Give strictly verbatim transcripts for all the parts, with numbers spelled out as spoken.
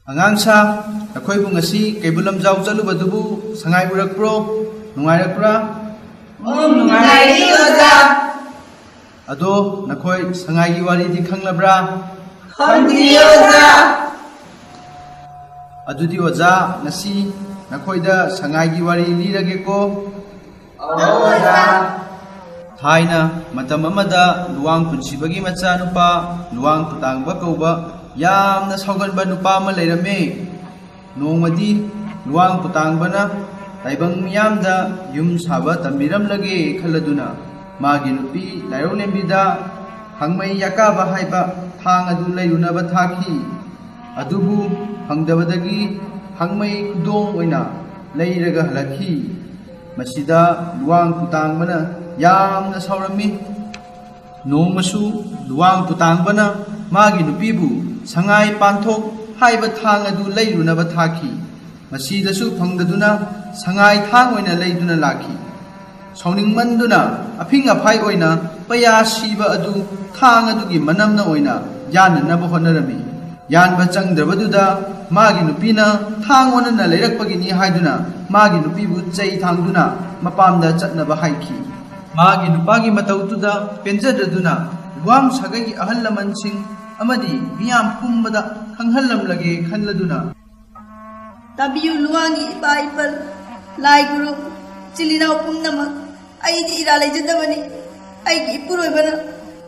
ꯑꯉꯥꯡꯁꯥ, ꯅꯈꯣꯏꯕꯨ ꯉꯁꯤ ꯀꯩꯕꯨꯜ ꯂꯝꯖꯥꯎ ꯆꯠꯂꯨꯕꯗꯨꯕꯨ ꯁꯉꯥꯏ ꯎꯔꯛꯄ꯭ꯔꯣ? ꯅꯨꯡꯉꯥꯏꯔꯛꯄ꯭ꯔꯥ? ꯎꯝ, ꯅꯨꯡꯉꯥꯏꯔꯤ, ꯑꯣꯖꯥ꯫ ꯑꯗꯣ ꯅꯈꯣꯏ ꯁꯉꯥꯏꯒꯤ ꯋꯥꯔꯤꯗꯤ ꯈꯪꯂꯕ꯭ꯔꯥ? ꯈꯪꯗ꯭ꯔꯤꯌꯦ, ꯑꯣꯖꯥ꯫ ꯑꯗꯨꯗꯤ ꯑꯣꯖꯥ, ꯉꯁꯤ ꯅꯈꯣꯏꯗ ꯁꯉꯥꯏꯒꯤ ꯋꯥꯔꯤ ꯂꯤꯔꯒꯦꯀꯣ꯫ ꯑꯣ, ꯑꯣꯖꯥ꯫ ꯊꯥꯏꯅ ꯃꯇꯝ ꯑꯃꯗ ꯂꯨꯋꯥꯡ ꯄꯨꯟꯁꯤꯕꯒꯤ ꯃꯆꯥꯅꯨꯄꯥ ꯂꯨꯋꯥꯡ ꯄꯨꯇꯥꯡꯕ ꯀꯧꯕ ꯌꯥꯝꯅ ꯁꯥꯎꯒꯟꯕ ꯅꯨꯄꯥ ꯑꯃ ꯂꯩꯔꯝꯃꯤ꯫ ꯅꯣꯡꯃꯗꯤ ꯂꯨꯋꯥꯡ ꯄꯨꯇꯥꯡꯕꯅ ꯇꯥꯏꯕꯪ ꯃꯤꯌꯥꯝꯗ ꯌꯨꯝ ꯁꯥꯕ ꯇꯝꯕꯤꯔꯝꯂꯒꯦ ꯈꯜꯂꯗꯨꯅ ꯃꯥꯒꯤ ꯅꯨꯄꯤ ꯂꯥꯏꯔꯧꯂꯦꯝꯕꯤꯗ ꯍꯪꯃꯩ ꯌꯥꯀꯥꯕ ꯍꯥꯏꯕ ꯊꯥꯡ ꯑꯗꯨ ꯂꯩꯔꯨꯅꯕ ꯊꯥꯈꯤ꯫ ꯑꯗꯨꯕꯨ ꯐꯪꯗꯕꯗꯒꯤ ꯍꯪꯃꯩ ꯈꯨꯗꯣꯡ ꯑꯣꯏꯅ ꯂꯩꯔꯒ ꯍꯜꯂꯛꯈꯤ꯫ ꯃꯁꯤꯗ ꯂꯨꯋꯥꯡ ꯄꯨꯇꯥꯡꯕꯅ ꯌꯥꯝꯅ ꯁꯥꯎꯔꯝꯃꯤ꯫ ꯅꯣꯡꯃꯁꯨ ꯂꯨꯋꯥꯡ ꯄꯨꯇꯥꯡꯕꯅ ꯃꯥꯒꯤ ꯅꯨꯄꯤꯕꯨ ꯁꯉꯥꯏ ꯄꯥꯟꯊꯣꯛ ꯍꯥꯏꯕ ꯊꯥꯡ ꯑꯗꯨ ꯂꯩꯔꯨꯅꯕ ꯊꯥꯈꯤ꯫ ꯃꯁꯤꯗꯁꯨ ꯐꯪꯗꯗꯨꯅ ꯁꯉꯥꯏ ꯊꯥꯡ ꯑꯣꯏꯅ ꯂꯩꯗꯨꯅ ꯂꯥꯛꯈꯤ꯫ ꯁꯥꯎꯅꯤꯡꯃꯟꯗꯨꯅ ꯑꯐꯤꯡ ꯑꯐꯥꯏ ꯑꯣꯏꯅ ꯄꯩꯌꯥ ꯁꯤꯕ ꯑꯗꯨ ꯊꯥꯡ ꯑꯗꯨꯒꯤ ꯃꯅꯝꯅ ꯑꯣꯏꯅ ꯌꯥꯟꯅꯅꯕ ꯍꯣꯠꯅꯔꯝꯃꯤ꯫ ꯌꯥꯟꯕ ꯆꯪꯗ꯭ꯔꯕꯗꯨꯗ ꯃꯥꯒꯤ ꯅꯨꯄꯤꯅ ꯊꯥꯡ ꯑꯣꯟꯅꯅ ꯂꯩꯔꯛꯄꯒꯤꯅꯤ ꯍꯥꯏꯗꯨꯅ ꯃꯥꯒꯤ ꯅꯨꯄꯤꯕꯨ ꯆꯩ ꯊꯥꯡꯗꯨꯅ ꯃꯄꯥꯝꯗ ꯆꯠꯅꯕ ꯍꯥꯏꯈꯤ꯫ ꯃꯥꯒꯤ ꯅꯨꯄꯥꯒꯤ ꯃꯇꯧꯗꯨꯗ ꯄꯦꯟꯖꯗꯗꯨꯅ ꯂꯨꯋꯥꯡ ꯁꯥꯒꯩꯒꯤ ꯑꯍꯜ ꯂꯃꯟꯁꯤꯡ ꯑꯃꯗꯤ ꯃꯤꯌꯥꯝ ꯄꯨꯝꯕꯗ ꯈꯪꯍꯜꯂꯝꯂꯒꯦ ꯈꯜꯂꯗꯨꯅ, ꯇꯥꯕꯤꯌꯨ, ꯂꯨꯋꯥꯡꯒꯤ ꯏꯄꯥ ꯏꯄꯜ, ꯂꯥꯏ ꯒꯨꯔꯨ, ꯏꯆꯤꯜ ꯏꯅꯥꯎ ꯄꯨꯝꯅꯃꯛ, ꯑꯩꯗꯤ ꯏꯔꯥ ꯂꯩꯖꯗꯕꯅꯤ꯫ ꯑꯩꯒꯤ ꯏꯄꯨꯔꯣꯏꯕꯅ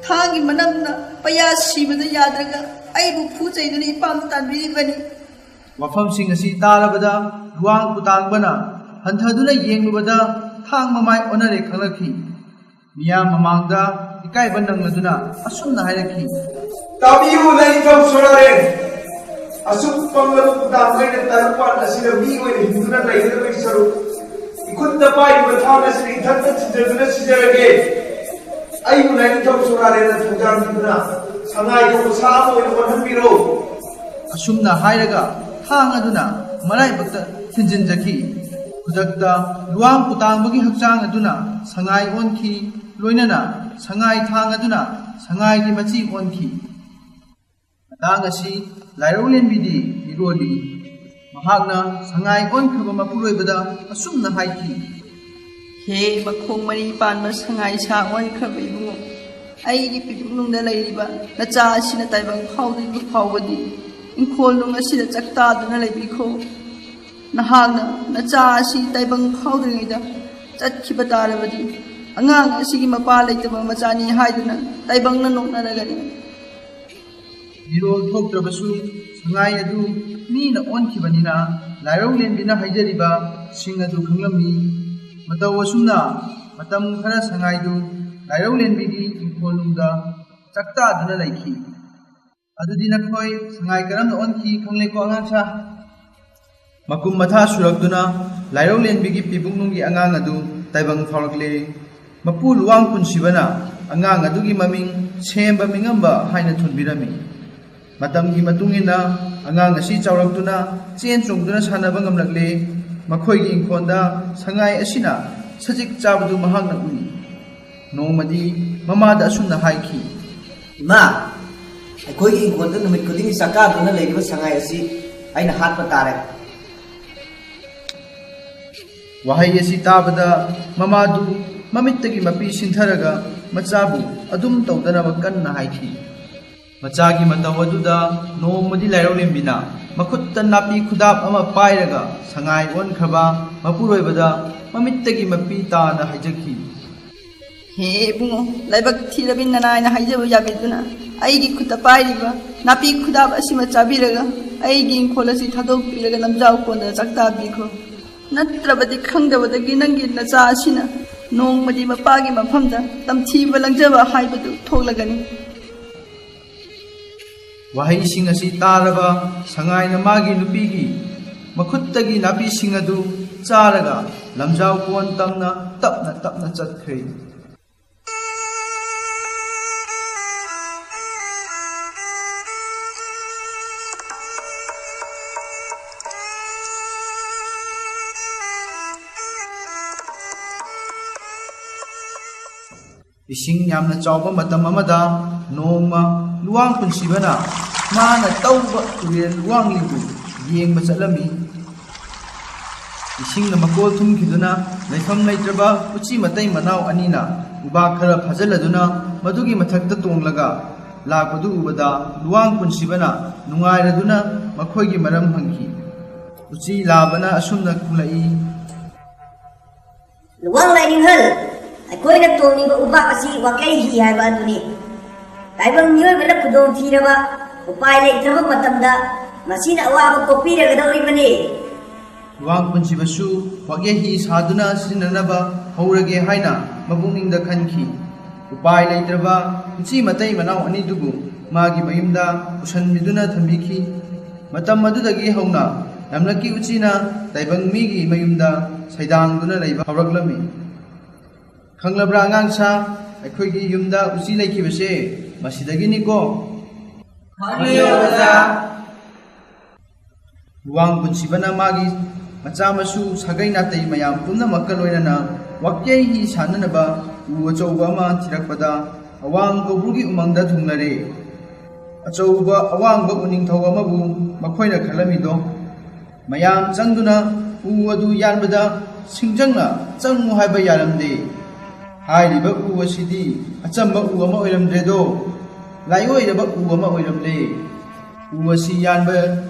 ꯊꯥꯡꯒꯤ ꯃꯅꯝꯅ ꯄꯩꯌꯥ ꯁꯤꯕꯗ ꯌꯥꯗ꯭ꯔꯒ ꯑꯩꯕꯨ ꯐꯨ ꯆꯩꯗꯨꯅ ꯏꯄꯥꯝꯗ ꯇꯥꯟꯕꯤꯔꯤꯕꯅꯤ꯫ ꯋꯥꯐꯝꯁꯤꯡ ꯑꯁꯤ ꯇꯥꯔꯕꯗ ꯂꯨꯋꯥꯡ ꯄꯨꯇꯥꯡꯕꯅ ꯍꯟꯊꯗꯨꯅ ꯌꯦꯡꯂꯨꯕꯗ ꯊꯥꯡ ꯃꯃꯥꯏ ꯑꯣꯟꯅꯔꯦ ꯈꯪꯂꯛꯈꯤ꯫ ꯃꯤꯌꯥꯝ ꯃꯃꯥꯡꯗ ꯏꯀꯥꯏꯕ ꯅꯪꯂꯗꯨꯅ ꯑꯁꯨꯝꯅ ꯍꯥꯏꯔꯛꯈꯤ꯫ ꯇꯥꯕꯤꯌꯨ, ꯂꯥꯏꯅꯤꯡꯊꯧ ꯁꯣꯔꯥꯔꯦꯟ꯫ ꯑꯁꯨꯛ ꯄꯪꯂꯕ ꯄꯨꯇꯥꯡ ꯑꯩꯅ ꯇꯥꯏꯕꯪꯄꯥꯟ ꯑꯁꯤꯗ ꯃꯤ ꯑꯣꯏꯅ ꯍꯤꯡꯗꯨꯅ ꯂꯩꯒꯗꯕꯒꯤ ꯁꯔꯨꯛ, ꯏꯈꯨꯠꯇ ꯄꯥꯏꯔꯤꯕ ꯊꯥꯡ ꯑꯁꯤꯅ ꯏꯊꯟꯇ ꯊꯤꯟꯖꯗꯨꯅ ꯁꯤꯖꯔꯒꯦ꯫ ꯑꯩꯕꯨ ꯂꯥꯏꯅꯤꯡꯊꯧ ꯁꯣꯔꯥꯔꯦꯟꯅ ꯊꯧꯖꯥꯟꯕꯤꯗꯨꯅ ꯁꯉꯥꯏ ꯀꯧꯕ ꯁꯥ ꯑꯃ ꯑꯣꯏꯅ ꯑꯣꯟꯍꯟꯕꯤꯔꯣ꯫ ꯑꯁꯨꯝꯅ ꯍꯥꯏꯔꯒ ꯊꯥꯡ ꯑꯗꯨꯅ ꯃꯔꯥꯏꯕꯛꯇ ꯊꯤꯟꯖꯤꯟꯖꯈꯤ꯫ ꯈꯨꯗꯛꯇ ꯂꯨꯋꯥꯡ ꯄꯨꯇꯥꯡꯕꯒꯤ ꯍꯛꯆꯥꯡ ꯑꯗꯨꯅ ꯁꯉꯥꯏ ꯑꯣꯟꯈꯤ꯫ ꯂꯣꯏꯅꯅ ꯁꯉꯥꯏ ꯊꯥꯡ ꯑꯗꯨꯅ ꯁꯉꯥꯏꯒꯤ ꯃꯆꯤ ꯑꯣꯟꯈꯤ꯫ ꯃꯇꯥꯡ ꯑꯁꯤ ꯂꯥꯏꯔꯧꯂꯦꯝꯕꯤꯗꯤ ꯃꯤꯔꯣꯜꯂꯤ꯫ ꯃꯍꯥꯛꯅ ꯁꯉꯥꯏ ꯑꯣꯟꯈ꯭ꯔꯕ ꯃꯄꯨꯔꯣꯏꯕꯗ ꯑꯁꯨꯝꯅ ꯍꯥꯏꯈꯤ꯫ ꯍꯦ ꯃꯈꯣꯡ ꯃꯔꯤ ꯄꯥꯟꯕ ꯁꯉꯥꯏ ꯁꯥ ꯑꯣꯟꯈ꯭ꯔꯕ ꯏꯕꯨꯡꯉꯣ, ꯑꯩꯒꯤ ꯄꯤꯄꯨꯛꯅꯨꯡꯗ ꯂꯩꯔꯤꯕ ꯅꯆꯥ ꯑꯁꯤꯅ ꯇꯥꯏꯕꯪ ꯐꯥꯎꯗ꯭ꯔꯤꯕ ꯐꯥꯎꯕꯗꯤ ꯏꯪꯈꯣꯜꯅꯨꯡ ꯑꯁꯤꯗ ꯆꯥꯛꯇꯥꯗꯨꯅ ꯂꯩꯕꯤꯈꯣ꯫ ꯅꯍꯥꯛꯅ ꯅꯆꯥ ꯑꯁꯤ ꯇꯥꯏꯕꯪ ꯐꯥꯎꯗ꯭ꯔꯤꯉꯩꯗ ꯆꯠꯈꯤꯕ ꯇꯥꯔꯕꯗꯤ ꯑꯉꯥꯡ ꯑꯁꯤꯒꯤ ꯃꯄꯥ ꯂꯩꯇꯕ ꯃꯆꯥꯅꯤ ꯍꯥꯏꯗꯨꯅ ꯇꯥꯏꯕꯪꯅ ꯅꯣꯛꯅꯔꯒꯅꯤ꯫ ꯃꯤꯔꯣꯜ ꯊꯣꯛꯇ꯭ꯔꯕꯁꯨ ꯁꯉꯥꯏ ꯑꯗꯨ ꯃꯤꯅ ꯑꯣꯟꯈꯤꯕꯅꯤꯅ ꯂꯥꯏꯔꯧꯂꯦꯝꯕꯤꯅ ꯍꯥꯏꯖꯔꯤꯕ ꯁꯤꯡ ꯑꯗꯨ ꯈꯪꯂꯝꯃꯤ꯫ ꯃꯇꯧ ꯑꯁꯨꯝꯅ ꯃꯇꯝ ꯈꯔ ꯁꯉꯥꯏꯗꯨ ꯂꯥꯏꯔꯧꯂꯦꯝꯕꯤꯒꯤ ꯏꯪꯈꯣꯜꯅꯨꯡꯗ ꯆꯥꯛꯇꯥꯗꯨꯅ ꯂꯩꯈꯤ꯫ ꯑꯗꯨꯗꯤ ꯅꯈꯣꯏ ꯁꯉꯥꯏ ꯀꯔꯝꯅ ꯑꯣꯟꯈꯤ ꯈꯪꯂꯦꯀꯣ ꯑꯉꯥꯡꯁꯥ? ꯃꯀꯨꯝ ꯃꯊꯥ ꯁꯨꯔꯛꯇꯨꯅ ꯂꯥꯏꯔꯧꯂꯦꯟꯕꯤꯒꯤ ꯄꯤꯕꯨꯛꯅꯨꯡꯒꯤ ꯑꯉꯥꯡ ꯑꯗꯨ ꯇꯥꯏꯕꯪ ꯐꯥꯎꯔꯛꯂꯦ꯫ ꯃꯄꯨ ꯂꯨꯋꯥꯡ ꯄꯨꯟꯁꯤꯕꯅ ꯑꯉꯥꯡ ꯑꯗꯨꯒꯤ ꯃꯃꯤꯡ ꯁꯦꯝꯕ ꯃꯤꯉꯝꯕ ꯍꯥꯏꯅ ꯊꯣꯟꯕꯤꯔꯝꯃꯤ꯫ ꯃꯇꯝꯒꯤ ꯃꯇꯨꯡ ꯏꯟꯅ ꯑꯉꯥꯡ ꯑꯁꯤ ꯆꯥꯎꯔꯛꯇꯨꯅ ꯆꯦꯟ ꯆꯣꯡꯗꯨꯅ ꯁꯥꯟꯅꯕ ꯉꯝꯂꯛꯂꯦ꯫ ꯃꯈꯣꯏꯒꯤ ꯏꯪꯈꯣꯜꯗ ꯁꯉꯥꯏ ꯑꯁꯤꯅ ꯁꯖꯤꯛ ꯆꯥꯕꯗꯨ ꯃꯍꯥꯛꯅ ꯎꯏ꯫ ꯅꯣꯡꯃꯗꯤ ꯃꯃꯥꯗ ꯑꯁꯨꯝꯅ ꯍꯥꯏꯈꯤ꯫ ꯏꯃꯥ, ꯑꯩꯈꯣꯏꯒꯤ ꯏꯪꯈꯣꯜꯗ ꯅꯨꯃꯤꯠ ꯈꯨꯗꯤꯡꯒꯤ ꯆꯥꯛꯀꯥꯗꯨꯅ ꯂꯩꯔꯤꯕ ꯁꯉꯥꯏ ꯑꯁꯤ ꯑꯩꯅ ꯍꯥꯠꯄ ꯇꯥꯔꯦ꯫ ꯋꯥꯍꯩ ꯑꯁꯤ ꯇꯥꯕꯗ ꯃꯃꯥꯗꯨ ꯃꯃꯤꯠꯇꯒꯤ ꯃꯄꯤ ꯁꯤꯟꯊꯔꯒ ꯃꯆꯥꯕꯨ ꯑꯗꯨꯝ ꯇꯧꯗꯅꯕ ꯀꯟꯅ ꯍꯥꯏꯈꯤ꯫ ꯃꯆꯥꯒꯤ ꯃꯇꯧ ꯑꯗꯨꯗ ꯅꯣꯡꯃꯗꯤ ꯂꯥꯏꯔꯧꯂꯦꯝꯕꯤꯅ ꯃꯈꯨꯠꯇ ꯅꯥꯄꯤ ꯈꯨꯗꯥꯞ ꯑꯃ ꯄꯥꯏꯔꯒ ꯁꯉꯥꯏ ꯑꯣꯟꯈ꯭ꯔꯕ ꯃꯄꯨꯔꯣꯏꯕꯗ ꯃꯃꯤꯠꯇꯒꯤ ꯃꯄꯤ ꯇꯥꯅ ꯍꯥꯏꯖꯈꯤ꯫ ꯍꯦ ꯏꯕꯨꯡꯉꯣ, ꯂꯥꯏꯕꯛ ꯊꯤꯔꯕꯤ ꯅꯅꯥꯏꯅ ꯍꯥꯏꯖꯕ ꯌꯥꯕꯤꯗꯨꯅ ꯑꯩꯒꯤ ꯈꯨꯠꯇ ꯄꯥꯏꯔꯤꯕ ꯅꯥꯄꯤ ꯈꯨꯗꯥꯞ ꯑꯁꯤꯃ ꯆꯥꯕꯤꯔꯒ ꯑꯩꯒꯤ ꯏꯪꯈꯣꯜ ꯑꯁꯤ ꯊꯥꯗꯣꯛꯄꯤꯔꯒ ꯂꯝꯖꯥꯎ ꯀꯣꯟꯗ ꯆꯥꯛꯇꯥꯕꯤꯈ꯭ꯔꯣ꯫ ꯅꯠꯇ꯭ꯔꯕꯗꯤ ꯈꯪꯗꯕꯗꯒꯤ ꯅꯪꯒꯤ ꯅꯆꯥ ꯑꯁꯤꯅ ꯅꯣꯡꯃꯗꯤ ꯃꯄꯥꯒꯤ ꯃꯐꯝꯗ ꯇꯝꯊꯤꯕ ꯂꯪꯖꯕ ꯍꯥꯏꯕꯗꯨ ꯊꯣꯛꯂꯒꯅꯤ꯫ ꯋꯥꯍꯩꯁꯤꯡ ꯑꯁꯤ ꯇꯥꯔꯕ ꯁꯉꯥꯏꯅ ꯃꯥꯒꯤ ꯅꯨꯄꯤꯒꯤ ꯃꯈꯨꯠꯇꯒꯤ ꯅꯥꯄꯤꯁꯤꯡ ꯑꯗꯨ ꯆꯥꯔꯒ ꯂꯝꯖꯥꯎ ꯀꯣꯟ ꯇꯝꯅ ꯇꯞꯅ ꯇꯞꯅ ꯆꯠꯈ꯭ꯔꯦ꯫ ꯏꯁꯤꯡ ꯌꯥꯝꯅ ꯆꯥꯎꯕ ꯃꯇꯝ ꯑꯃꯗ ꯅꯣꯡꯃ ꯂꯨꯋꯥꯡ ꯄꯨꯟꯁꯤꯕꯅ ꯃꯥꯅ ꯇꯧꯕ ꯇꯨꯔꯦꯜ ꯂꯨꯋꯥꯡꯂꯤꯕꯨ ꯌꯦꯡꯕ ꯆꯠꯂꯝꯃꯤ꯫ ꯏꯁꯤꯡꯅ ꯃꯀꯣꯜ ꯊꯨꯝꯈꯤꯗꯨꯅ ꯂꯩꯐꯝ ꯂꯩꯇ꯭ꯔꯕ ꯎꯆꯤ ꯃꯇꯩ ꯃꯅꯥꯎ ꯑꯅꯤꯅ ꯎꯕꯥꯛ ꯈꯔ ꯐꯥꯖꯤꯜꯂꯗꯨꯅ ꯃꯗꯨꯒꯤ ꯃꯊꯛꯇ ꯇꯣꯡꯂꯒ ꯂꯥꯛꯄꯗꯨ ꯎꯕꯗ ꯂꯨꯋꯥꯡ ꯄꯨꯟꯁꯤꯕꯅ ꯅꯨꯡꯉꯥꯏꯔꯗꯨꯅ ꯃꯈꯣꯏꯒꯤ ꯃꯔꯝ ꯍꯪꯈꯤ꯫ ꯎꯆꯤ ꯂꯥꯕꯅ ꯑꯁꯨꯝꯅ ꯈꯨꯝꯂꯛꯏ꯫ ꯂꯨꯋꯥꯡ ꯂꯥꯏꯅꯤꯡꯍꯜ, ꯑꯩꯈꯣꯏꯅ ꯇꯣꯡꯂꯤꯕ ꯎꯕꯥꯛ ꯑꯁꯤ ꯋꯥꯀꯩ ꯍꯤ ꯍꯥꯏꯕ ꯑꯗꯨꯅꯤ꯫ ꯇꯥꯏꯕꯪ ꯃꯤꯑꯣꯏꯕꯅ ꯈꯨꯗꯣꯡ ꯊꯤꯔꯕ, ꯎꯄꯥꯏ ꯂꯩꯇ꯭ꯔꯕ ꯃꯇꯝꯗ ꯃꯁꯤꯅ ꯑꯋꯥꯕ ꯀꯣꯛꯄꯤꯔꯒꯗꯧꯔꯤꯕꯅꯤ꯫ ꯂꯨꯋꯥꯡ ꯄꯨꯟꯁꯤꯕꯁꯨ ꯋꯥꯀꯩ ꯍꯤ ꯁꯥꯗꯨꯅ ꯁꯤꯖꯤꯟꯅꯅꯕ ꯍꯧꯔꯒꯦ ꯍꯥꯏꯅ ꯃꯄꯨꯛꯅꯤꯡꯗ ꯈꯟꯈꯤ꯫ ꯎꯄꯥꯏ ꯂꯩꯇ꯭ꯔꯕ ꯎꯆꯤ ꯃꯇꯩ ꯃꯅꯥꯎ ꯑꯅꯤꯗꯨꯕꯨ ꯃꯥꯒꯤ ꯃꯌꯨꯝꯗ ꯄꯨꯁꯟꯕꯤꯗꯨꯅ ꯊꯝꯕꯤꯈꯤ꯫ ꯃꯇꯝ ꯑꯗꯨꯗꯒꯤ ꯍꯧꯅ ꯂꯝꯂꯛꯀꯤ ꯎꯆꯤꯅ ꯇꯥꯏꯕꯪ ꯃꯤꯒꯤ ꯃꯌꯨꯝꯗ ꯁꯩꯗꯥꯡꯗꯨꯅ ꯂꯩꯕ ꯍꯧꯔꯛꯂꯝꯃꯤ꯫ ꯈꯪꯂꯕ꯭ꯔꯥ ꯑꯉꯥꯡꯁꯥ, ꯑꯩꯈꯣꯏꯒꯤ ꯌꯨꯝꯗ ꯎꯆꯤ ꯂꯩꯈꯤꯕꯁꯦ ꯃꯁꯤꯗꯒꯤꯅꯤꯀꯣ꯫ ꯈꯪꯂꯦ ꯑꯣꯖꯥ꯫ ꯂꯨꯋꯥꯡ ꯄꯨꯟꯁꯤꯕꯅ ꯃꯥꯒꯤ ꯃꯆꯥ ꯃꯁꯨ ꯁꯥꯒꯩ ꯅꯥꯇꯩ ꯃꯌꯥꯝ ꯄꯨꯝꯅꯃꯛꯀ ꯂꯣꯏꯅꯅ ꯋꯥꯀꯩ ꯍꯤ ꯁꯥꯟꯅꯅꯕ ꯎ ꯑꯆꯧꯕ ꯑꯃ ꯊꯤꯔꯛꯄꯗ ꯑꯋꯥꯡ ꯀꯧꯕ꯭ꯔꯨꯒꯤ ꯎꯃꯪꯗ ꯊꯨꯡꯂꯔꯦ꯫ ꯑꯆꯧꯕ ꯑꯋꯥꯡꯕ ꯎꯅꯤꯡꯊꯧ ꯑꯃꯕꯨ ꯃꯈꯣꯏꯅ ꯈꯜꯂꯝꯃꯤꯗꯣ꯫ ꯃꯌꯥꯝ ꯆꯪꯗꯨꯅ ꯎ ꯑꯗꯨ ꯌꯥꯟꯕꯗ ꯁꯤꯡꯖꯪꯅ ꯆꯪꯉꯨ ꯍꯥꯏꯕ ꯌꯥꯔꯝꯗꯦ꯫ ꯍꯥꯏꯔꯤꯕ ꯎ ꯑꯁꯤꯗꯤ ꯑꯆꯝꯕ ꯎ ꯑꯃ ꯑꯣꯏꯔꯝꯗ꯭ꯔꯦꯗꯣ, ꯂꯥꯏꯑꯣꯏꯔꯕ ꯎ ꯑꯃ ꯑꯣꯏꯔꯝꯂꯦ꯫ ꯎ ꯑꯁꯤ ꯌꯥꯟꯕ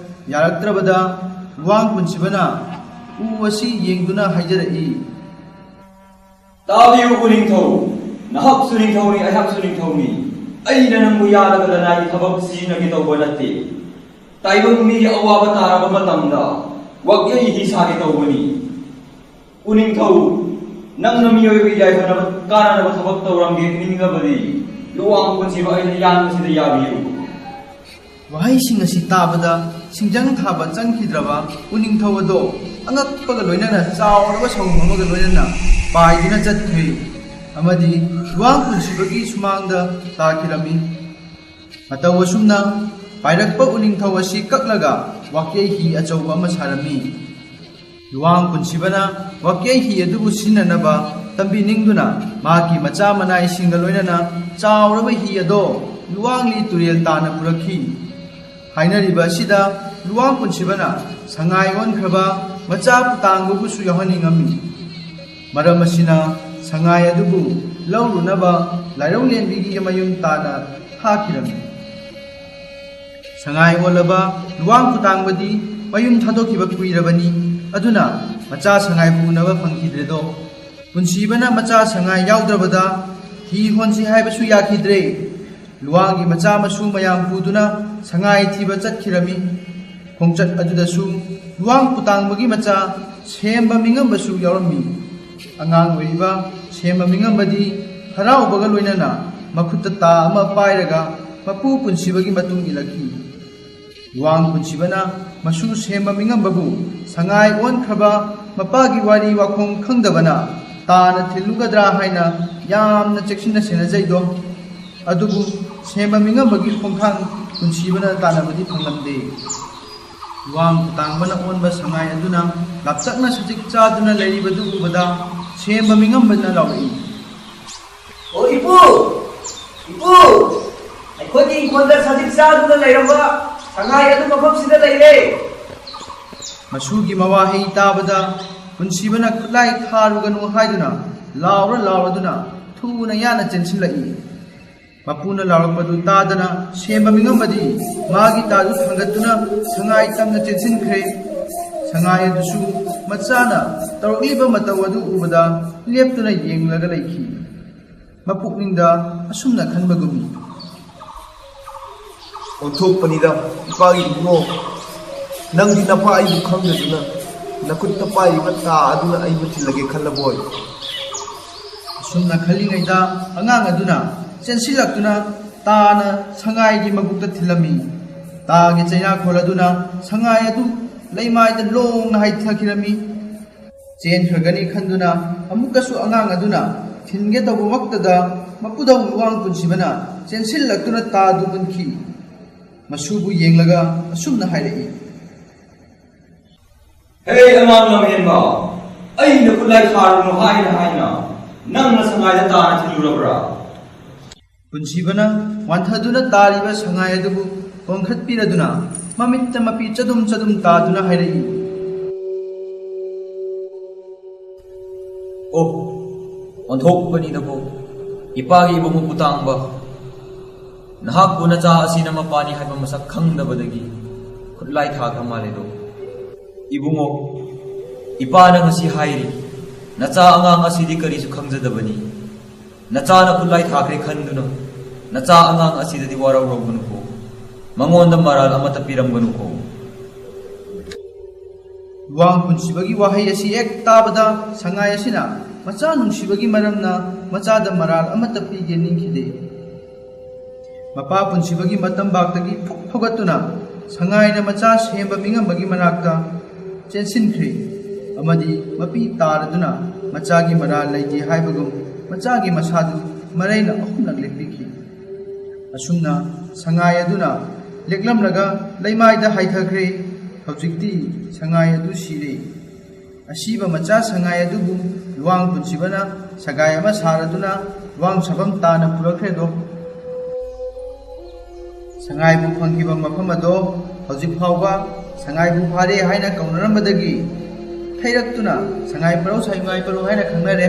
ꯌꯥꯔꯛꯇ꯭ꯔꯕꯗ ꯂꯨꯋꯥꯡ ꯄꯨꯟꯁꯤꯕꯅ ꯎ ꯑꯁꯤ ꯌꯦꯡꯗꯨꯅ ꯍꯥꯏꯖꯔꯛꯏ꯫ ꯇꯥꯕꯤꯌꯨ ꯎꯅꯤꯡꯊꯧ, ꯅꯍꯥꯛꯁꯨ ꯅꯤꯡꯊꯧꯅꯤ, ꯑꯩꯍꯥꯛꯁꯨ ꯅꯤꯡꯊꯧꯅꯤ꯫ ꯑꯩꯅ ꯅꯪꯕꯨ ꯌꯥꯜꯂꯒ ꯂꯅꯥꯏꯒꯤ ꯊꯕꯛ ꯁꯤꯖꯤꯟꯅꯒꯦ ꯇꯧꯕ ꯅꯠꯇꯦ꯫ ꯇꯥꯏꯕꯪ ꯃꯤꯒꯤ ꯑꯋꯥꯕ ꯇꯥꯔꯕ ꯃꯇꯝꯗ ꯋꯥꯀꯩ ꯍꯤ ꯁꯥꯒꯦ ꯇꯧꯕꯅꯤ꯫ ꯎꯅꯤꯡꯊꯧ, ꯅꯪꯅ ꯃꯤꯑꯣꯏꯕꯒꯤ ꯌꯥꯏꯐꯅꯕ ꯀꯥꯟꯅꯅꯕ ꯊꯕꯛ ꯇꯧꯔꯝꯒꯦ ꯅꯤꯡꯂꯕꯗꯤ ꯂꯨꯋꯥꯡ ꯄꯨꯟꯁꯤꯕ ꯑꯩꯅ ꯌꯥꯟꯕꯁꯤꯗ ꯌꯥꯕꯤꯌꯨ꯫ ꯋꯥꯍꯩꯁꯤꯡ ꯑꯁꯤ ꯇꯥꯕꯗ ꯁꯤꯡꯖꯪ ꯊꯥꯕ ꯆꯪꯈꯤꯗ꯭ꯔꯕ ꯎꯅꯤꯡꯊꯧ ꯑꯗꯣ ꯑꯉꯛꯄꯒ ꯂꯣꯏꯅꯅ ꯆꯥꯎꯔꯕ ꯁꯑꯣꯡ ꯑꯃꯒ ꯂꯣꯏꯅꯅ ꯄꯥꯏꯗꯨꯅ ꯆꯠꯈ꯭ꯔꯦ ꯑꯃꯗꯤ ꯂꯨꯋꯥꯡ ꯄꯨꯟꯁꯤꯕꯒꯤ ꯁꯨꯃꯥꯡꯗ ꯇꯥꯈꯤꯔꯝꯃꯤ꯫ ꯃꯇꯧ ꯑꯁꯨꯝꯅ ꯄꯥꯏꯔꯛꯄ ꯎꯅꯤꯡꯊꯧ ꯑꯁꯤ ꯀꯛꯂꯒ ꯋꯥꯀꯩ ꯍꯤ ꯑꯆꯧꯕ ꯑꯃ ꯁꯥꯔꯝꯃꯤ꯫ ꯂꯨꯋꯥꯡ ꯄꯨꯟꯁꯤꯕꯅ ꯋꯥꯀꯩ ꯍꯤ ꯑꯗꯨꯕꯨ ꯁꯤꯖꯤꯟꯅꯅꯕ ꯇꯝꯕꯤꯅꯤꯡꯗꯨꯅ ꯃꯍꯥꯛꯀꯤ ꯃꯆꯥ ꯃꯅꯥꯏꯁꯤꯡꯒ ꯂꯣꯏꯅꯅ ꯆꯥꯎꯔꯕ ꯍꯤ ꯑꯗꯣ ꯂꯨꯋꯥꯡꯂꯤ ꯇꯨꯔꯦꯜ ꯇꯥꯟꯅ ꯄꯨꯔꯛꯈꯤ꯫ ꯍꯥꯏꯅꯔꯤꯕ ꯑꯁꯤꯗ ꯂꯨꯋꯥꯡ ꯄꯨꯟꯁꯤꯕꯅ ꯁꯉꯥꯏ ꯑꯣꯟꯈ꯭ꯔꯕ ꯃꯆꯥ ꯄꯨꯇꯥꯡꯕꯕꯨꯁꯨ ꯌꯥꯎꯍꯟꯅꯤꯡꯉꯝꯃꯤ꯫ ꯃꯔꯝ ꯑꯁꯤꯅ ꯁꯉꯥꯏ ꯑꯗꯨꯕꯨ ꯂꯧꯔꯨꯅꯕ ꯂꯥꯏꯔꯧꯂꯦꯟꯕꯤꯒꯤ ꯃꯌꯨꯝ ꯇꯥꯟꯅ ꯊꯥꯈꯤꯔꯝꯃꯤ꯫ ꯁꯉꯥꯏ ꯑꯣꯜꯂꯕ ꯂꯨꯋꯥꯡ ꯄꯨꯇꯥꯡꯕꯗꯤ ꯃꯌꯨꯝ ꯊꯥꯗꯣꯛꯈꯤꯕ ꯀꯨꯏꯔꯕꯅꯤ꯫ ꯑꯗꯨꯅ ꯃꯆꯥ ꯁꯉꯥꯏ ꯄꯨꯅꯕ ꯐꯪꯈꯤꯗ꯭ꯔꯦꯗꯣ꯫ ꯄꯨꯟꯁꯤꯕꯅ ꯃꯆꯥ ꯁꯉꯥꯏ ꯌꯥꯎꯗ꯭ꯔꯕꯗ ꯍꯤ ꯍꯣꯟꯁꯤ ꯍꯥꯏꯕꯁꯨ ꯌꯥꯈꯤꯗ꯭ꯔꯦ꯫ ꯂꯨꯋꯥꯡꯒꯤ ꯃꯆꯥ ꯃꯁꯨ ꯃꯌꯥꯝ ꯄꯨꯗꯨꯅ ꯁꯉꯥꯏ ꯊꯤꯕ ꯆꯠꯈꯤꯔꯝꯃꯤ꯫ ꯈꯣꯡꯆꯠ ꯑꯗꯨꯗꯁꯨ ꯂꯨꯋꯥꯡ ꯄꯨꯇꯥꯡꯕꯒꯤ ꯃꯆꯥ ꯁꯦꯝꯕ ꯃꯤꯉꯝꯕꯁꯨ ꯌꯥꯎꯔꯝꯃꯤ꯫ ꯑꯉꯥꯡ ꯑꯣꯏꯔꯤꯕ ꯁꯦꯝꯕ ꯃꯤꯉꯝꯕꯗꯤ ꯍꯔꯥꯎꯕꯒ ꯂꯣꯏꯅꯅ ꯃꯈꯨꯠꯇ ꯇꯥ ꯑꯃ ꯄꯥꯏꯔꯒ ꯃꯄꯨ ꯄꯨꯟꯁꯤꯕꯒꯤ ꯃꯇꯨꯡ ꯏꯜꯂꯛꯈꯤ꯫ ꯂꯨꯋꯥꯡ ꯄꯨꯟꯁꯤꯕꯅ ꯃꯁꯨ ꯁꯦꯝꯕ ꯃꯤꯉꯝꯕꯕꯨ ꯁꯉꯥꯏ ꯑꯣꯟꯈ꯭ꯔꯕ ꯃꯄꯥꯒꯤ ꯋꯥꯔꯤ ꯋꯥꯈꯣꯡ ꯈꯪꯗꯕꯅ ꯇꯥꯅ ꯊꯤꯜꯂꯨꯒꯗ꯭ꯔꯥ ꯍꯥꯏꯅ ꯌꯥꯝꯅ ꯆꯦꯛꯁꯤꯟꯅ ꯁꯦꯟꯅꯖꯩꯗꯣ꯫ ꯑꯗꯨꯕꯨ ꯁꯦꯝꯕ ꯃꯤꯉꯝꯕꯒꯤ ꯈꯣꯡꯊꯥꯡ ꯄꯨꯟꯁꯤꯕꯅ ꯇꯥꯟꯅꯕꯗꯤ ꯐꯪꯂꯝꯗꯦ꯫ ꯂꯨꯋꯥꯡ ꯄꯨꯇꯥꯡꯕꯅ ꯑꯣꯟꯕ ꯁꯉꯥꯏ ꯑꯗꯨꯅ ꯂꯥꯞꯇꯛꯅ ꯁꯖꯤꯛ ꯆꯥꯗꯨꯅ ꯂꯩꯔꯤꯕꯗꯨ ꯎꯕꯗ ꯁꯦꯝꯕ ꯃꯤꯉꯝꯕꯅ ꯂꯥꯎꯔꯛꯏ꯫ "ꯑꯣ ꯏꯄꯨ! ꯏꯄꯨ! ꯑꯩꯈꯣꯏꯒꯤ ꯏꯪꯈꯣꯜꯗ ꯁꯖꯤꯛ ꯆꯥꯗꯨꯅ ꯂꯩꯔꯝꯕ ꯁꯉꯥꯏ ꯑꯗꯨ ꯃꯐꯝꯁꯤꯗ ꯂꯩꯔꯦ!" ꯃꯁꯨꯒꯤ ꯃꯋꯥꯍꯩ ꯇꯥꯕꯗ ꯄꯨꯟꯁꯤꯕꯅ ꯈꯨꯠꯂꯥꯏ ꯊꯥꯔꯨꯒꯅꯨ ꯍꯥꯏꯗꯨꯅ ꯂꯥꯎꯔ ꯂꯥꯎꯔꯗꯨꯅ ꯊꯨꯅ ꯌꯥꯅ ꯆꯦꯟꯁꯤꯜꯂꯛꯏ꯫ ꯃꯄꯨꯅ ꯂꯥꯎꯔꯛꯄꯗꯨ ꯇꯥꯗꯅ ꯁꯦꯝꯕ ꯃꯤꯉꯝꯕꯗꯤ ꯃꯥꯒꯤ ꯇꯥꯗꯨ ꯊꯥꯡꯒꯠꯇꯨꯅ ꯁꯉꯥꯏ ꯇꯝꯅ ꯆꯦꯟꯁꯤꯟꯈ꯭ꯔꯦ꯫ ꯁꯉꯥꯏ ꯑꯗꯨꯁꯨ ꯃꯆꯥꯅ ꯇꯧꯔꯛꯂꯤꯕ ꯃꯇꯧ ꯑꯗꯨ ꯎꯕꯗ ꯂꯦꯞꯇꯨꯅ ꯌꯦꯡꯂꯒ ꯂꯩꯈꯤ꯫ ꯃꯄꯨꯛꯅꯤꯡꯗ ꯑꯁꯨꯝꯅ ꯈꯟꯕꯒꯨꯝꯃꯤ꯫ "ꯑꯣꯟꯊꯣꯛꯄꯅꯤꯗ, ꯏꯄꯥꯒꯤ ꯏꯕꯨꯡꯉꯣ, ꯅꯪꯗꯤ ꯅꯄꯥ ꯑꯩꯕꯨ ꯈꯪꯗꯗꯨꯅ ꯅꯈꯨꯠꯇ ꯄꯥꯏꯔꯤꯕ ꯇꯥ ꯑꯗꯨꯅ ꯑꯩꯕꯨ ꯊꯤꯜꯂꯒꯦ ꯈꯜꯂꯕꯣꯏ?" ꯑꯁꯨꯝꯅ ꯈꯜꯂꯤꯉꯩꯗ ꯑꯉꯥꯡ ꯑꯗꯨꯅ ꯆꯦꯟꯁꯤꯜꯂꯛꯇꯨꯅ ꯇꯥꯅ ꯁꯉꯥꯏꯒꯤ ꯃꯕꯨꯛꯇ ꯊꯤꯜꯂꯝꯃꯤ꯫ ꯇꯥꯒꯤ ꯆꯩꯅꯥꯈꯣꯜ ꯑꯗꯨꯅ ꯁꯉꯥꯏ ꯑꯗꯨ ꯂꯩꯃꯥꯏꯗ ꯂꯣꯡꯅ ꯍꯥꯏꯊꯈꯤꯔꯝꯃꯤ꯫ ꯆꯦꯟꯈ꯭ꯔꯒꯅꯤ ꯈꯟꯗꯨꯅ ꯑꯃꯨꯛꯀꯁꯨ ꯑꯉꯥꯡ ꯑꯗꯨꯅ ꯊꯤꯟꯒꯦ ꯇꯧꯕꯃꯛꯇꯗ ꯃꯄꯨꯗꯧ ꯂꯨꯋꯥꯡ ꯄꯨꯟꯁꯤꯕꯅ ꯆꯦꯟꯁꯤꯜꯂꯛꯇꯨꯅ ꯇꯥꯗꯨ ꯃꯨꯟꯈꯤ꯫ ꯃꯁꯨꯕꯨ ꯌꯦꯡꯂꯒ ꯑꯁꯨꯝꯅ ꯍꯥꯏꯔꯛꯏ꯫ "ꯍꯦ ꯑꯉꯥꯡ ꯂꯝꯍꯦꯟꯕ, ꯑꯩꯅ ꯈꯨꯠꯂꯥꯏ ꯊꯥꯔꯨꯅꯨ ꯍꯥꯏꯅ ꯍꯥꯏꯅ ꯅꯪꯅ ꯁꯉꯥꯏꯗ ꯇꯥꯅ ꯊꯤꯜꯂꯨꯔꯕ꯭ꯔꯥ?" ꯄꯨꯟꯁꯤꯕꯅ ꯋꯥꯟꯊꯗꯨꯅ ꯇꯥꯔꯤꯕ ꯁꯉꯥꯏ ꯑꯗꯨꯕꯨ ꯀꯣꯟꯈꯠꯄꯤꯔꯗꯨꯅ ꯃꯃꯤꯠꯇ ꯃꯄꯤ ꯆꯗꯨꯝ ꯆꯗꯨꯝ ꯇꯥꯗꯨꯅ ꯍꯥꯏꯔꯛꯏ꯫ ꯑꯣ, ꯑꯣꯟꯊꯣꯛꯄꯅꯤꯗꯀꯣ, ꯏꯄꯥꯒꯤ ꯏꯕꯨꯡꯉꯣ ꯄꯨꯇꯥꯡꯕ꯫ ꯅꯍꯥꯛꯄꯨ ꯅꯆꯥ ꯑꯁꯤꯅ ꯃꯄꯥꯅꯤ ꯍꯥꯏꯕ ꯃꯁꯛ ꯈꯪꯗꯕꯗꯒꯤ ꯈꯨꯠꯂꯥꯏ ꯊꯥꯈ꯭ꯔ ꯃꯥꯜꯂꯦꯗꯣ꯫ ꯏꯕꯨꯡꯉꯣ, ꯏꯄꯥꯅ ꯉꯁꯤ ꯍꯥꯏꯔꯤ, ꯅꯆꯥ ꯑꯉꯥꯡ ꯑꯁꯤꯗꯤ ꯀꯔꯤꯁꯨ ꯈꯪꯖꯗꯕꯅꯤ꯫ ꯅꯆꯥꯅ ꯈꯨꯠꯂꯥꯏ ꯊꯥꯈ꯭ꯔꯦ ꯈꯟꯗꯨꯅ ꯅꯆꯥ ꯑꯉꯥꯡ ꯑꯁꯤꯗꯗꯤ ꯋꯥꯔꯧꯔꯧꯒꯅꯨꯀꯣ꯫ ꯃꯉꯣꯟꯗ ꯃꯔꯥꯜ ꯑꯃꯠꯇ ꯄꯤꯔꯝꯒꯅꯨꯀꯣ꯫ ꯂꯨꯋꯥꯡ ꯄꯨꯟꯁꯤꯕꯒꯤ ꯋꯥꯍꯩ ꯑꯁꯤ ꯍꯦꯛ ꯇꯥꯕꯗ ꯁꯉꯥꯏ ꯑꯁꯤꯅ ꯃꯆꯥ ꯅꯨꯡꯁꯤꯕꯒꯤ ꯃꯔꯝꯅ ꯃꯆꯥꯗ ꯃꯔꯥꯜ ꯑꯃꯠꯇ ꯄꯤꯒꯦ ꯅꯤꯡꯈꯤꯗꯦ꯫ ꯃꯄꯥ ꯄꯨꯟꯁꯤꯕꯒꯤ ꯃꯇꯝꯕꯥꯛꯇꯒꯤ ꯐꯨꯛ ꯐꯨꯒꯠꯇꯨꯅ ꯁꯉꯥꯏꯅ ꯃꯆꯥ ꯁꯦꯝꯕ ꯃꯤꯉꯝꯕꯒꯤ ꯃꯅꯥꯛꯇ ꯆꯦꯟꯁꯤꯟꯈ꯭ꯔꯦ ꯑꯃꯗꯤ ꯃꯄꯤ ꯇꯥꯔꯗꯨꯅ ꯃꯆꯥꯒꯤ ꯃꯔꯥꯜ ꯂꯩꯇꯦ ꯍꯥꯏꯕꯒꯨꯝ ꯃꯆꯥꯒꯤ ꯃꯁꯥꯗꯨ ꯃꯔꯩꯅ ꯑꯍꯨꯝꯂꯛ ꯂꯦꯛꯄꯤꯈꯤ꯫ ꯑꯁꯨꯝꯅ ꯁꯉꯥꯏ ꯑꯗꯨꯅ ꯂꯦꯛꯂꯝꯂꯒ ꯂꯩꯃꯥꯏꯗ ꯍꯥꯏꯊꯈ꯭ꯔꯦ꯫ ꯍꯧꯖꯤꯛꯇꯤ ꯁꯉꯥꯏ ꯑꯗꯨ ꯁꯤꯔꯦ꯫ ꯑꯁꯤꯕ ꯃꯆꯥ ꯁꯉꯥꯏ ꯑꯗꯨꯕꯨ ꯂꯨꯋꯥꯡ ꯄꯨꯟꯁꯤꯕꯅ ꯁꯒꯥꯏ ꯑꯃ ꯁꯥꯔꯗꯨꯅ ꯂꯨꯋꯥꯡ ꯁꯥꯐꯝ ꯇꯥꯅ ꯄꯨꯔꯛꯈ꯭ꯔꯦꯗꯣ꯫ ꯁꯉꯥꯏꯕꯨ ꯐꯪꯈꯤꯕ ꯃꯐꯝ ꯑꯗꯣ ꯍꯧꯖꯤꯛ ꯐꯥꯎꯕ ꯁꯉꯥꯏꯕꯨ ꯐꯥꯔꯦ ꯍꯥꯏꯅ ꯀꯧꯅꯔꯝꯕꯗꯒꯤ ꯊꯩꯔꯛꯇꯨꯅ ꯁꯉꯥꯏ ꯄꯔꯧ, ꯁꯉꯥꯏ ꯄꯔꯧ ꯍꯥꯏꯅ ꯈꯪꯅꯔꯦ꯫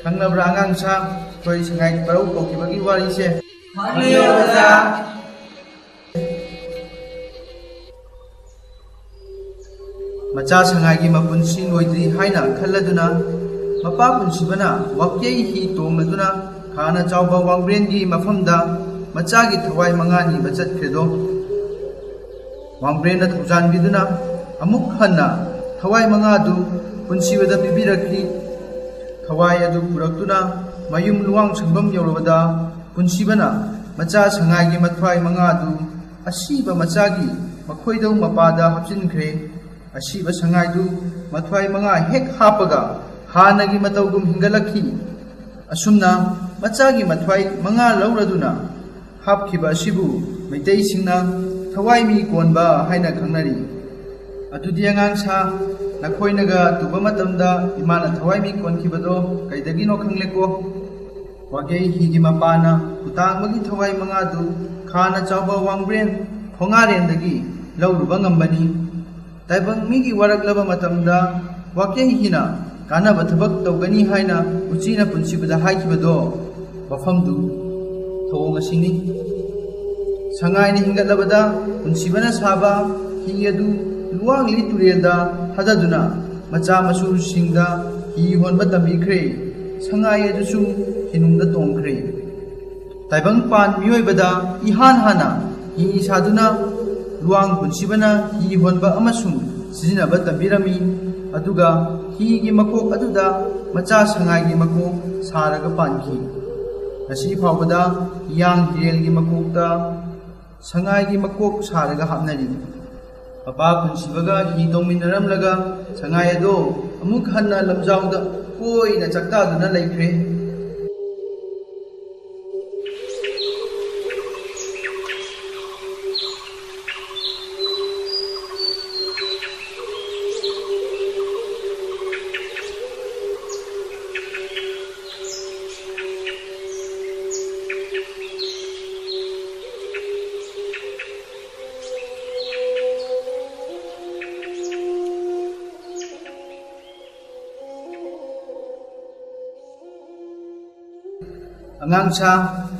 ꯈꯪꯅꯕ꯭ꯔꯥ ꯑꯉꯥꯡꯁꯥ, ꯑꯩꯈꯣꯏ ꯁꯉꯥꯏ ꯄꯔꯧ ꯀꯧꯈꯤꯕꯒꯤ ꯋꯥꯔꯤꯁꯦ? ꯈꯪꯂꯦ ꯑꯣꯖꯥ꯫ ꯃꯆꯥ ꯁꯉꯥꯏꯒꯤ ꯃꯄꯨꯟꯁꯤ ꯂꯣꯏꯗ꯭ꯔꯤ ꯍꯥꯏꯅ ꯈꯜꯂꯗꯨꯅ ꯃꯄꯥ ꯄꯨꯟꯁꯤꯕꯅ ꯋꯥꯀꯩ ꯍꯤ ꯇꯣꯡꯂꯗꯨꯅ ꯈꯥꯅ ꯆꯥꯎꯕ ꯋꯥꯡꯕ꯭ꯔꯦꯟꯒꯤ ꯃꯐꯝꯗ ꯃꯆꯥꯒꯤ ꯊꯋꯥꯏ ꯃꯉꯥ ꯅꯤꯕ ꯆꯠꯈ꯭ꯔꯦꯗꯣ꯫ ꯋꯥꯡꯕ꯭ꯔꯦꯟꯅ ꯊꯧꯖꯥꯟꯕꯤꯗꯨꯅ ꯑꯃꯨꯛ ꯍꯟꯅ ꯊꯋꯥꯏ ꯃꯉꯥꯗꯨ ꯄꯨꯟꯁꯤꯕꯗ ꯄꯤꯕꯤꯔꯛꯈꯤ꯫ ꯊꯋꯥꯏ ꯑꯗꯨ ꯄꯨꯔꯛꯇꯨꯅ ꯃꯌꯨꯝ ꯂꯨꯋꯥꯡ ꯁꯪꯐꯝ ꯌꯧꯔꯕꯗ ꯄꯨꯟꯁꯤꯕꯅ ꯃꯆꯥ ꯁꯉꯥꯏꯒꯤ ꯃꯊ꯭ꯋꯥꯏ ꯃꯉꯥꯗꯨ ꯑꯁꯤꯕ ꯃꯆꯥꯒꯤ ꯃꯈꯣꯏꯗꯧ ꯃꯄꯥꯗ ꯍꯥꯞꯆꯤꯟꯈ꯭ꯔꯦ꯫ ꯑꯁꯤꯕ ꯁꯉꯥꯏꯗꯨ ꯃꯊ꯭ꯋꯥꯏ ꯃꯉꯥ ꯍꯦꯛ ꯍꯥꯞꯄꯒ ꯍꯥꯟꯅꯒꯤ ꯃꯇꯧꯒꯨꯝ ꯍꯤꯡꯒꯠꯂꯛꯈꯤ꯫ ꯑꯁꯨꯝꯅ ꯃꯆꯥꯒꯤ ꯃꯊ꯭ꯋꯥꯏ ꯃꯉꯥ ꯂꯧꯔꯗꯨꯅ ꯍꯥꯞꯈꯤꯕ ꯑꯁꯤꯕꯨ ꯃꯩꯇꯩꯁꯤꯡꯅ ꯊꯋꯥꯏ ꯃꯤ ꯀꯣꯟꯕ ꯍꯥꯏꯅ ꯈꯪꯅꯔꯤ꯫ ꯑꯗꯨꯗꯤ ꯑꯉꯥꯡ ꯁꯥ, ꯅꯈꯣꯏꯅꯒ ꯇꯨꯕ ꯃꯇꯝꯗ ꯏꯃꯥꯅ ꯊꯋꯥꯏ ꯃꯤ ꯀꯣꯟꯈꯤꯕꯗꯣ ꯀꯩꯗꯒꯤꯅꯣ ꯈꯪꯂꯦꯀꯣ? ꯋꯥꯒꯩ ꯍꯤꯒꯤ ꯃꯄꯥꯅ ꯈꯨꯇꯥꯡꯕꯒꯤ ꯊꯋꯥꯏ ꯃꯉꯥꯗꯨ ꯍꯥꯟꯅ ꯆꯥꯎꯕ ꯋꯥꯡꯕ꯭ꯔꯦꯟ ꯈꯣꯡꯉꯥꯔꯦꯟꯗꯒꯤ ꯂꯧꯔꯨꯕ ꯉꯝꯕꯅꯤ꯫ ꯇꯥꯏꯕꯪ ꯃꯤꯒꯤ ꯋꯥꯔꯛꯂꯕ ꯃꯇꯝꯗ ꯋꯥꯀꯦꯡ ꯍꯤꯅ ꯀꯥꯟꯅꯕ ꯊꯕꯛ ꯇꯧꯒꯅꯤ ꯍꯥꯏꯅ ꯎꯆꯤꯅ ꯄꯨꯟꯁꯤꯕꯗ ꯍꯥꯏꯈꯤꯕꯗꯣ ꯃꯐꯝꯗꯨ ꯊꯧꯑꯣꯡ ꯑꯁꯤꯅꯤ꯫ ꯁꯉꯥꯏꯅ ꯍꯤꯡꯒꯠꯂꯕꯗ ꯄꯨꯟꯁꯤꯕꯅ ꯁꯥꯕ ꯍꯤ ꯑꯗꯨ ꯂꯨꯋꯥꯡꯂꯤ ꯇꯨꯔꯦꯜꯗ ꯊꯥꯗꯗꯨꯅ ꯃꯆꯥ ꯃꯁꯨꯁꯤꯡꯗ ꯍꯤ ꯍꯣꯟꯕ ꯇꯝꯕꯤꯈ꯭ꯔꯦ꯫ ꯁꯉꯥꯏ ꯑꯗꯨꯁꯨ ꯍꯤꯅꯨꯡꯗ ꯇꯣꯡꯈ꯭ꯔꯦ꯫ ꯇꯥꯏꯕꯪꯄꯥꯟ ꯃꯤꯑꯣꯏꯕꯗ ꯏꯍꯥꯟ ꯍꯥꯟꯅ ꯍꯤ ꯁꯥꯗꯨꯅ ꯂꯨꯋꯥꯡ ꯄꯨꯟꯁꯤꯕꯅ ꯍꯤ ꯍꯣꯟꯕ ꯑꯃꯁꯨꯡ ꯁꯤꯖꯤꯟꯅꯕ ꯇꯝꯕꯤꯔꯝꯃꯤ꯫ ꯑꯗꯨꯒ ꯍꯤꯒꯤ ꯃꯀꯣꯛ ꯑꯗꯨꯗ ꯃꯆꯥ ꯁꯉꯥꯏꯒꯤ ꯃꯀꯣꯛ ꯁꯥꯔꯒ ꯄꯥꯟꯈꯤ꯫ ꯉꯁꯤ ꯐꯥꯎꯕꯗ ꯍꯤꯌꯥꯡ ꯍꯤꯔꯦꯜꯒꯤ ꯃꯀꯣꯛꯇ ꯁꯉꯥꯏꯒꯤ ꯃꯀꯣꯛ ꯁꯥꯔꯒ ꯍꯥꯞꯅꯔꯤ꯫ ꯃꯄꯥ ꯄꯨꯟꯁꯤꯕꯒ ꯍꯤ ꯇꯣꯡꯃꯤꯟꯅꯔꯝꯂꯒ ꯁꯉꯥꯏ ꯑꯗꯣ ꯑꯃꯨꯛ ꯍꯟꯅ ꯂꯝꯖꯥꯎꯗ ꯀꯣꯏꯅ ꯆꯥꯛꯇꯥꯗꯨꯅ ꯂꯩꯈ꯭ꯔꯦ꯫ ꯑꯉꯥꯡ ꯁꯥ,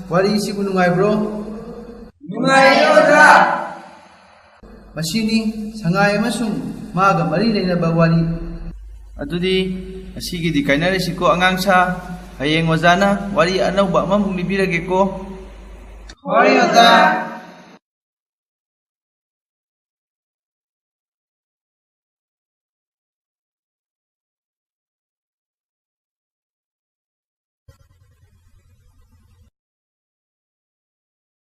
ꯋꯥꯔꯤꯁꯤꯕꯨ ꯅꯨꯡꯉꯥꯏꯕ꯭ꯔꯣ? ꯅꯨꯡꯉꯥꯏꯌꯦ, ꯑꯣꯖꯥ꯫ ꯃꯁꯤꯅꯤ ꯁꯉꯥꯏ ꯑꯃꯁꯨꯡ ꯃꯥꯒ ꯃꯔꯤ ꯂꯩꯅꯕ ꯋꯥꯔꯤ꯫ ꯑꯗꯨꯗꯤ ꯉꯁꯤꯒꯤꯗꯤ ꯀꯥꯏꯅꯔꯁꯤꯀꯣ, ꯑꯉꯥꯡ ꯁꯥ꯫ ꯍꯌꯦꯡ ꯑꯣꯖꯥꯅ ꯋꯥꯔꯤ ꯑꯅꯧꯕ ꯑꯃꯃꯨꯛ ꯂꯤꯕꯤꯔꯒꯦꯀꯣ꯫ ꯍꯣꯏ, ꯑꯣꯖꯥ꯫